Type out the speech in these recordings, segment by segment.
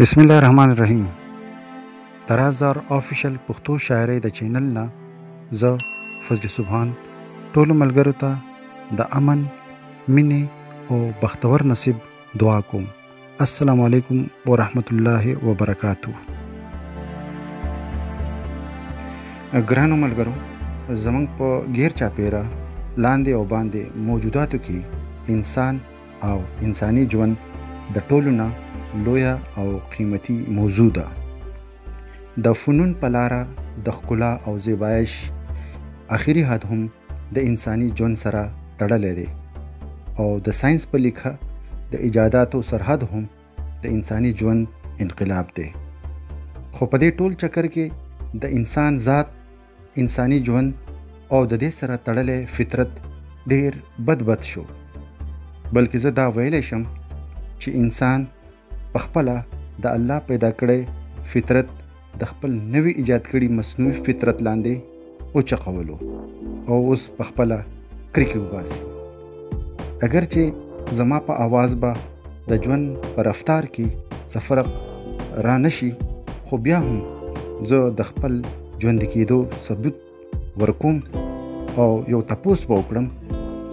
بسم الله الرحمن الرحیم. د رازدار افیشل پښتو شاعرۍ د چینل نه زه فضل سبحان ټولو ملګرو ته د امن، مینې او بختور نصیب دعا کوم. السلام علیکم ورحمت الله وبرکاتو. ګرانو ملګرو، زمونږ په غیر چاپیره لاندې او باندې موجوداتو کې انسان او انساني ژوند د ټولو نه لویه او قیمتي موضوع ده. د فنون په لاره د ښکلا او زیبایش اخري حد هم د انساني ژوند سره تړلی دی، او د ساينس په لیکه د ایجاداتو سرحد هم د انساني ژوند انقلاب دی. خو په دې ټول چکر کې د انسان ذات، انساني ژوند او د دې سره تړلی فطرت ډیر بد بد شو. بلکې زه دا ویلی شم چې انسان په خپله د الله پیدا کړی فطرت د خپل نوي ایجاد کړي مصنوعي فطرت لاندې وچقولو او اوس په خپله کرکې وباسي. اگر چې زما په اواز به د ژوند په رفتار کې څه فرق را نشي، خو بیا هم زه د خپل ژوند کېدو ثبوت ورکوم او یو تپوس به وکړم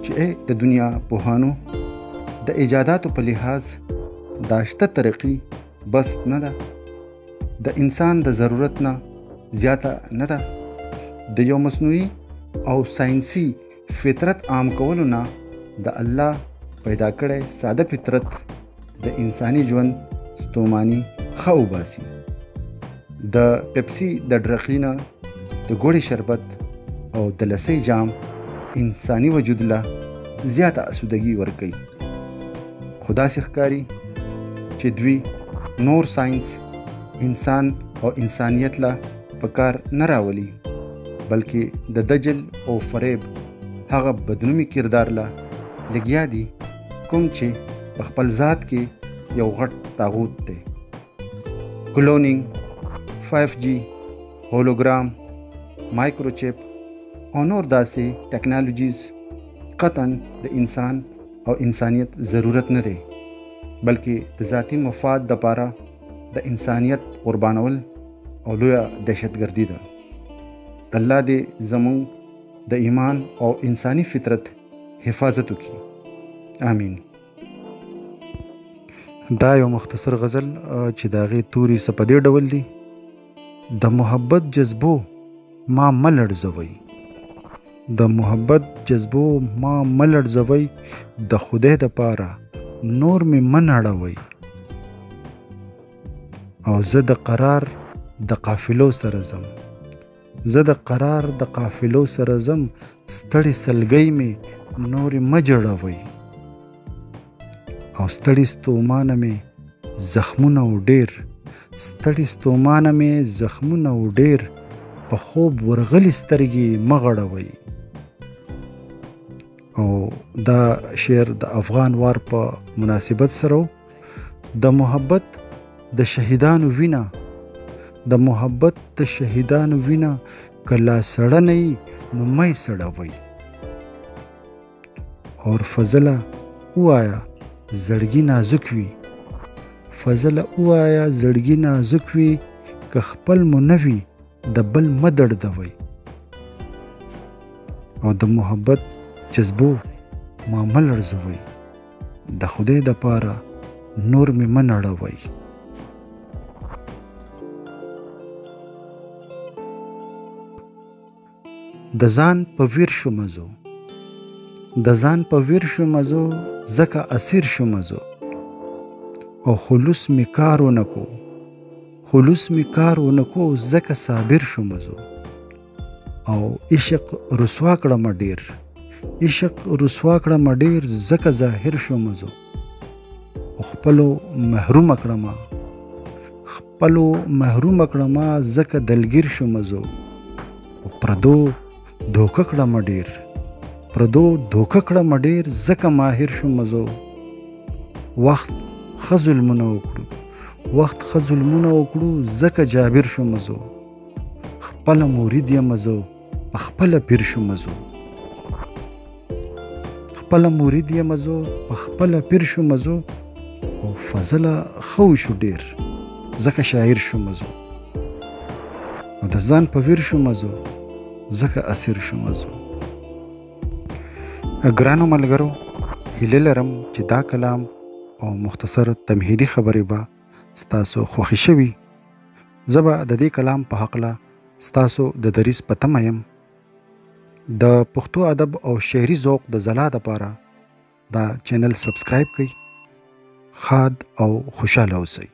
چې ای د دنیا پوهانو، د ایجاداتو په لحاظ دا شته ترقي بس نه ده، د انسان د ضرورت نه زیاته نه ده، د یو مصنوعي او ساينسي فطرت عام کولو نه د الله پیدا کړی ساده فطرت د انساني ژوند ستوماني ښه وباسي. د پیپسي د ډرقي نه د ګوړې شربت او د لسۍ جام انساني وجود له زیاته اسودګي ورکوي. خو داسې ښکاري چې دوی نور ساينس انسان او انسانیت له په کار نه راولي، بلکې د دجل او فریب هغه بدنومي کردار له لګیا دي کوم چې په خپل ذات کې یو غټ طاغوت دی. کلونینګ، 5G، هولوګرام، مایکروچپ او نور داسې ټکنالوجیز قطعا د انسان او انسانیت ضرورت نه دی، بلکې د ذاتي مفاد د پاره د انسانیت قربانول او لویه دهشتګردي ده. الله دې زموږ د ایمان او انساني فطرت حفاظت وکړي، آمین. دا یو مختصر غزل چې د هغې توري څه په دې ډول دي: د محبت جذبو ما مه لړزوئ، د محبت جذبو ما مه لړزوئ، د خدای دپاره نور مې مه نړوئ. او زه د قرار د قافلو سره ځم، زه د قرار د قافلو سره ځم، ستړې سلګۍ مې نورې مه جړوئ. او ستړي ستومانه مې زخمونه و ډېر، ستړي ستومانه مې زخمونه و ډېر، په خوب ورغلي سترګې مه غړوئ. او دا شعر د افغان وار په مناسبت سره: د محبت د شهیدانو وینه، د محبت د شهیدانو وینه که لا سړه نه وي نو مه یې سړوئ. اور فضله ووایه زړګي نازک وي، فضله ووایه زړګي نازک وي، که خپل مو نه وي د بل مه دړدوئ. او د محبت جذبو ما مه لړزوئ، د خدای دپاره نور مې مه نړوئ. د ځان په ویر شومه زه، د ځان په ویر شومه زه، ځکه اسیر شومه زه. او خلوص مې کار ونه کو، خلوص مې کار ونه کو، ځکه صابر شومه زه. او عشق رسوا کړمه ډېر، عشق رسوا کړمه ډېر، ځکه ظاهر شومه زه. او خپلو محرومه کړمه، خپلو محرومه کړمه، ځکه دلګیر شومه زه. او پردو دوکه کړمه ډېر، پردو دوکه کړمه ډېر، ځکه ماهر شومه زه. وخت ښه ظلمونه وکړو، وخت ښه ظلمونه وکړو، ځکه جابر شومه زه. خپله مرید یمه زه، په خپله پیر شومه زه. خپله مرید یمه زه، په خپله پیر شومه زه. او فضله ښه وشو ډېر، ځکه شاعر شوم زه، او د ځان په ویر شوم زه، ځکه اسیر شوم زه. ګرانو ملګرو، هیله لرم چې دا کلام او مختصر تمهیدي خبرې به ستاسو خوښې شوي. زه به د دې کلام په هکله ستاسو د دریځ په تمه یم. د پښتو ادب او شعري ذوق د ځلا دپاره دا چینل سبسکرایب کړئ. ښاد او خوشحاله اوسئ.